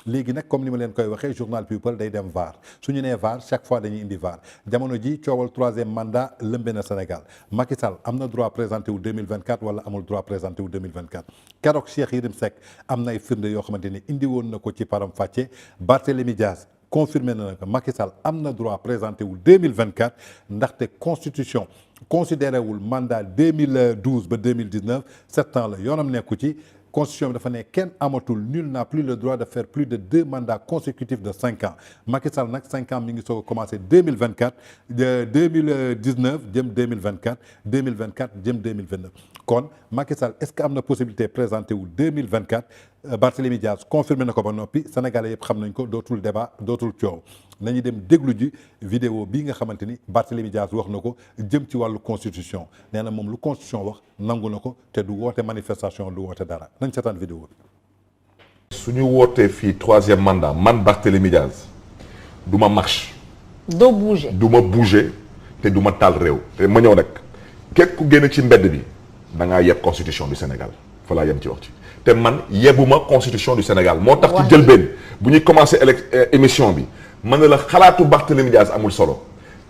léegi nag comme ni ma leen koy waxee journal People day dem VAR su ñu nee VAR chaque fois dañuy indi VAR jamono ji coowal troisième mandat lëmbe na Sénégal Macky Sall am na droit présenté wu 2024 wala amul droit présenté wu 2024 keroog Cheikh Yérim Seck am na ay firnde yoo xamante ni indi woon na ko ci param fàcce Barthélémy Dias confirmé na que Macky Sall am na droit présenté wu 2024 ndaxte constitution considéré wul mandat 2012 ba 2019 7 ans la yoonam nekku ci constitution bi dafa ne kenn amatul nul n'a plus le droit de faire plus de 2 mandats consécutifs de 5 ans Macky Sall nag 5 ans mi ngi soog a commencé 2024 de 2019 jëm 2024 2024 jëm 2029 kon Macky Sall est-ce que am na possibilité présenté wu 2024 Barthélémy Dias confirmé na ko ba noppi Sénégalais yëpp xam nañ ko dootul débat dootul coow nañu dem déglu ji vidéo bii nga xamante ni Barthélémy Dias wax na ko jëm ci wàllu constitution nee na moom lu constitution wax nangu na ko te du woote manifestation du woote dara nañ seetaan vidéo bi. su ñu wootee fii troisième mandat man Barthélémy Dias du ma marche. doo bouger du ma bouger te du ma taal réew. te ma ñëw nag képp ku génn ci mbedd bi da ngaa yeb constitution du Sénégal fa laa yem ci wax ci te man yebuma constitution du Sénégal moo tax ci jëlbeen bu ñuy commencé émission bi man na la xalaatu Barthélémy Dias amul solo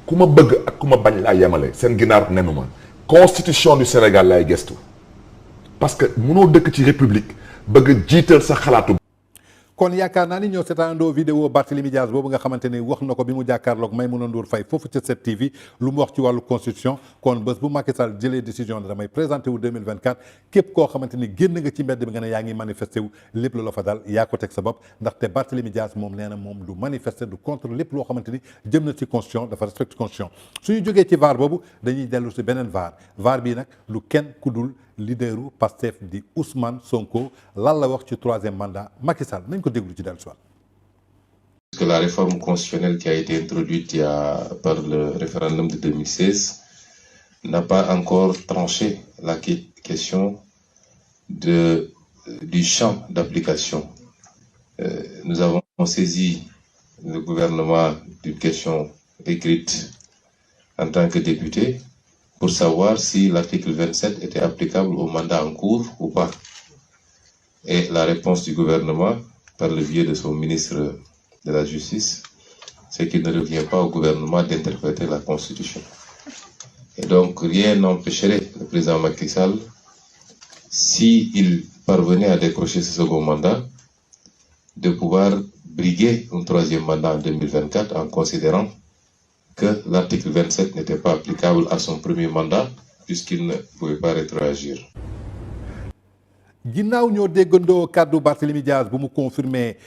ku ma bëgg ak ku ma bañ laa yemale seen ginaar nenu ma constitution du Sénégal laay gestu parce que mënoo dëkk ci république bëgg jiital sa xalaatu. kon yaakaar naa ni ñoo seetaandoo vidéo Barthélémy Dias boobu nga xamante ni wax na ko bi mu jàkkaarloog Maïmouna Ndour Faye foofu ca 7TV lu mu wax ci wàllu constitution kon bés bu Macky Sall jëlee décision ne damay présenté wu 2024 képp koo xamante ni génn nga ci mbedd bi nga ne yaa ngi manifesté wu lépp lu la fa dal yaa ko teg sa bopp ndaxte Barthélémy Dias moom nee na moom du manifester du contre lépp loo xamante ni jëm na ci constitution dafa respecte constitution suñu jógee ci VAR boobu dañuy dellu si beneen VAR bii nag lu kenn ku dul leaderu Pastef di Ousmane Sonko lan la wax ci troisième mandat Macky Sall nañ ko déglu ci dellu si waat. Que la réforme constitutionnelle qui a été introduite par le référendum de 2016 n'a pas encore tranché la question du champ d'application. Nous avons saisi le gouvernement d'une question écrite en tant que député pour savoir si l'article 27 était applicable au mandat en cours ou pas. Et la réponse du gouvernement, par le biais de son ministre de la Justice, c'est qu'il ne revient pas au gouvernement d'interpréter la Constitution. Et donc, rien n'empêcherait le président Macky Sall, s'il parvenait à décrocher ce second mandat, de pouvoir briguer un troisième mandat en 2024 en considérant que l'article 27 n'était pas applicable à son premier mandat puisqu'il ne pouvait pas rétroagir. ginnaaw ñoo déggandoo kàddu Barthélémy Dias bu mu confirmé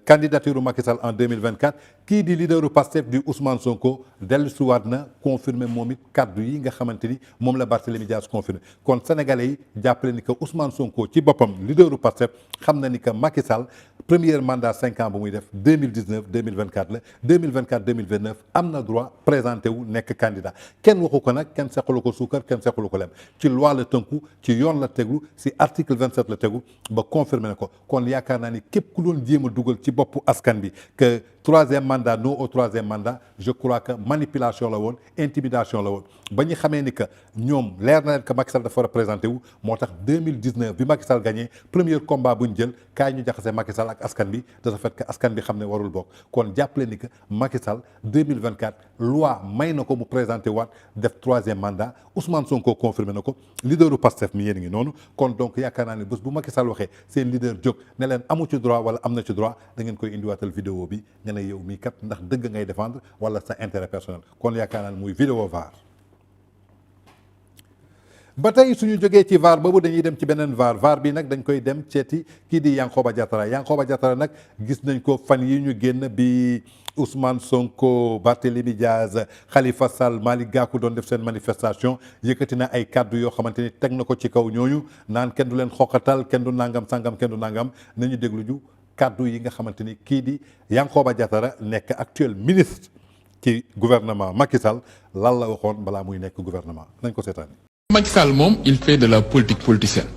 candidature Macky Sall en 2024 kii di leaderu Pastef di Ousmane Sonko dellusiwaat na confirmé moom it kàddu yi nga xamante ni moom la Barthélémy Dias confirmé kon sénégalais yi jàppale ni que Ousmane Sonko ci boppam leaderu Pastef xam na ni que Macky Sall premier mandat 5 ans bu muy def 2019 2024 la 2024 2029 am na droit présenté wu nekk candidat kenn waxu ko nag kenn seqalu ko suukar kenn seqalu ko lem ci loi la tënku ci yoon la teglu si article 27 la tegu ba confirmé na ko kon yaakaar naa ni képp ku doon jéem a dugal ci boppu askan bi que troisième mandat non au troisième mandat je crois que manipulation la woon intimidation la woon ba ñu xamee ni que ñoom leer na leen que Macky Sall dafa war a présenté wu moo tax 2019 bi Macky Sall gagné premier combat bu ñu jël kaay ñu jaxase Macky Sall ak askan bi de ce fait que askan bi xam ne warul bokk kon jàppale ni que Macky Sall 2024 loi may na ko mu présenté waat def troisième mandat Ousmane Sonko confirmé na ko leaderu Pastef mi yéen ngi noonu kon donc yaakaar naa ne bés bu Macky Sall waxee seen leader jóg ne leen amu ci droit wala am na ci droit da ngeen koy indiwaatal vidéo bi nga ne yow mii kat ndax dëgg ngay défendre wala sa intérêt personnel kon yaakaar naa ne muy vidéo VAR. ba tey suñu jógee ci VAR boobu dañuy dem ci beneen VAR bi nag dañ koy dem ceeti kii di Yankhoba Diattara nag gis nañ ko fan yi ñu génn bi Ousmane Sonko Barthélémy Dias Khalifa Sall Malick Gakou doon def seen manifestation yëkkati na ay kàddu yoo xamante ni teg na ko ci kaw ñooñu naan kenn du leen xoqatal kenn du nangam sangam kenn du nangam nañu déglu ju kàddu yi nga xamante ni kii di Yankhoba Diattara nekk actuel ministre ci gouvernement Macky Sall lan la waxoon balaa muy nekk gouvernement nañ ko seetaani. Macky Sall moom il fait de la politique politicienne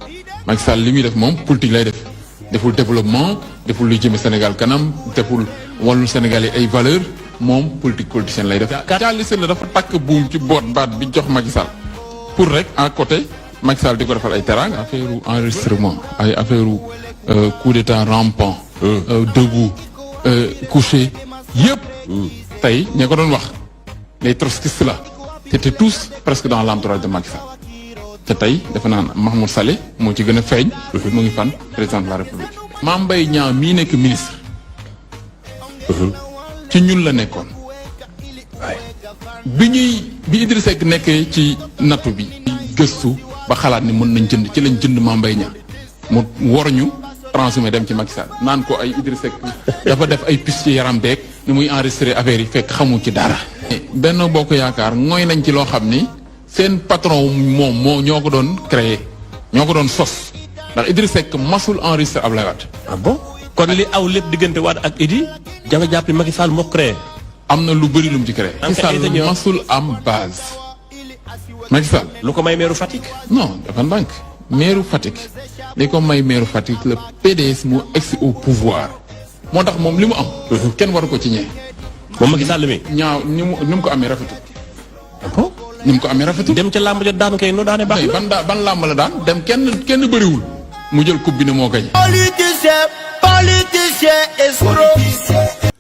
Macky Sall li muy def moom politique lay def deful développement deful luy jëme Sénégal kanam deful wàllu Sénégal yi ay valeur moom politique politicienne lay def. Charles Sène dafa takk buum ci boot baat bi jox Macky Sall pour rek à côté Macky Sall di ko defal ay teraanga affaire enregistrement ay affaire coup d'état rampant debout couché yëpp. tey ña ko doon wax les trotskistes là c'était tous presque dans l'entourage de Macky Sall te tey defe naa Mahmoud Saleh moo ci gën a feeñ. mu ngi fan président de la République. Mame Mbaye Niang mii nekk ministre. ci ñun la nekkoon. bi Idrissa Seck nekkee ci nattu bi. gëstu ba xalaat ni mën nañ jënd ci lañ jënd Mame Mbaye Niang mu war ñu transhumé dem ci Macky Sall naan ko ay Idrissa Seck dafa def ay piste ci yaram beeg ni muy enregistré affaire yi fekk xamul ci dara. Benno Bokk Yaakaar ngooy nañ ci loo xam ni seen patron moom ñoo ko doon créé ñoo ko doon sos ndax Idrissa Seck masul enregistré Ablaye Wade. ah bon kon li aw lépp diggante Wade ak Idi jafe jàpp ni Macky Sall moo créé. am na lu bëri lu mu ci créé. Macky Sall masul am base. Macky Sall lu ko may meeru Fatick. non dafa ndànk meeru Fatick li ko may meeru Fatick le PDS mu egsi au pouvoir moo tax moom li mu am. kenn waru ko ci ñee. moom Macky Sall mi. ñaaw ni mu ko amee rafetul. ni mu ko amee rafetul. dem ca làmb ja daan kay noo daane baax na. ban làmb la daan dem kenn bëriwul mu jël coupe bi ne moo gañ. politicien escroc.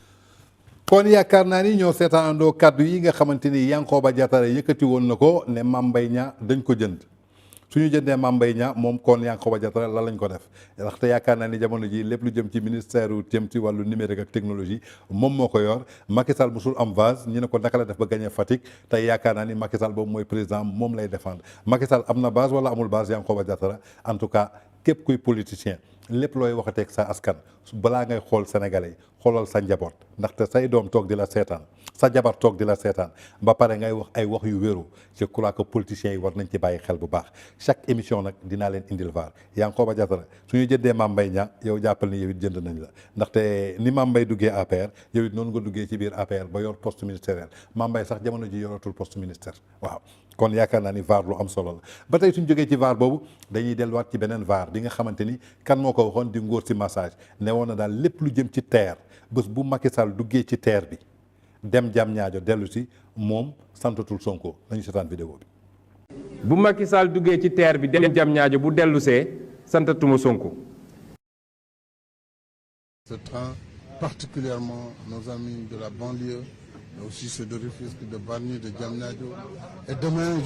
kon yaakaar naa ni ñoo seetaanandoo kàddu yi nga xamante ni Yankhoba Diattara yëkkati woon na ko ne Mame Mbaye Niang dañ ko jënd suñu jëndee Mame Mbaye Niang moom kon Yankhoba Diattara lan lañ ko def ndaxte yaakaar naa ni jamono ji lépp lu jëm ci ministère jëm ci wàllu numérique ak technologie moom moo ko yor Macky Sall musul am vase ñu ne ko naka la def ba gagné Fatick tey yaakaar naa ni Macky Sall boobu mooy président moom lay défendre Macky Sall am na base wala amul base Yankhoba Diattara en tout cas képp kuy politicien lépp looy waxateeg sa askan balaa ngay xool sénégalais yi xoolal sa njaboot ndaxte say doom toog di la seetaan sa jabar toog di la seetaan ba pare ngay wax ay wax yu wéru je crois que politiciens yi war nañ ci bàyyi xel bu baax chaque émission nag dinaa leen indil vaar Yankhoba Diattara suñu jëndee Mame Mbaye Niang yow jàppal ni yow it jënd nañ la ndaxte ni Mame Mbaye duggee APR yow it noonu nga duggee ci biir APR ba yor poste ministériel Mame Mbaye sax jamono ji yoratul poste ministère waaw kon yaakaar naa ni vaar lu am solo la ba tey suñ jógee ci vaar boobu dañuy delluwaat ci beneen vaar bi nga xamante ni kan moo ko waxoon di ngóor si massage ne woon na daal lépp lu jëm ci terre bés bu Macky Sall duggee ci terre bi dem Diamniadio dellu si moom santatul Sonko nañu seetaan vidéo bi. bu Macky Sall duggee ci terre bi dem Diamniadio bu dellu see santatuma Sonko. Ce train, particulièrement nos amis de la banlieue, mais aussi ceux de Rufisque, de Bargny, de Diamniadio, et demain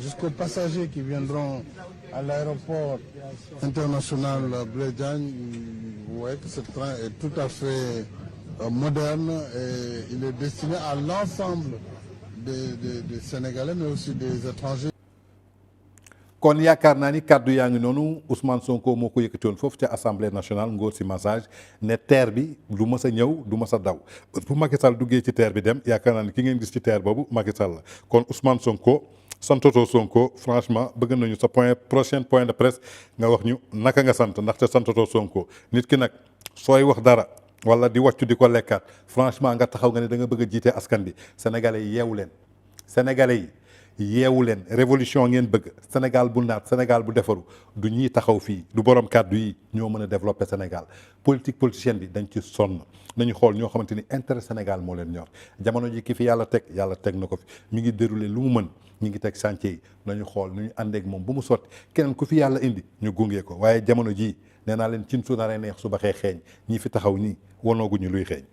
jusqu'aux passagers qui viendront à l'aéroport international Blaise Diagne. Vous voyez que ce train est tout à fait moderne et il est destiné à l'ensemble des Sénégalais, mais aussi des étrangers. kon yaakaar naa ni kàddu yaa ngi noonu Ousmane Sonko moo ko yëkkati woon foofu ca assemblée nationale ngóor si massage ne terre bi du mës a ñëw du mës a daw bu Macky Sall duggee ci terre bi dem yaakaar naa ni ki ngeen gis ci terre boobu Macky Sall la kon Ousmane Sonko santatoo Sonko franchement bëgg nañu sa prochain point de presse nga wax ñu naka nga sant ndaxte santatoo Sonko nit ki nag sooy wax dara wala di wàccu di ko lekkaat franchement nga taxaw nga ne da nga bëgg a jiite askan bi sénégalais yi yeewu leen sénégalais yi yeewu leen révolution ngeen bëgg Sénégal bu naat Sénégal bu defaru du ñuy taxaw fii du borom kàddu yi ñoo mën a développer Sénégal politicienne bi dañ ci sonn nañu xool ñoo xamante ni intérêt Sénégal moo leen ñor jamono ji ki fi yàlla teg na ko fi mi ngi déroulé lu mu mën ñu ngi teg chantier yi nañu xool nu ñu àndeek moom bu mu sotti keneen ku fi yàlla indi ñu gungee ko waaye jamono jii nee naa leen cin su naree neex su baxee xeeñ ñi fi taxaw nii wanooguñu luy xeeñ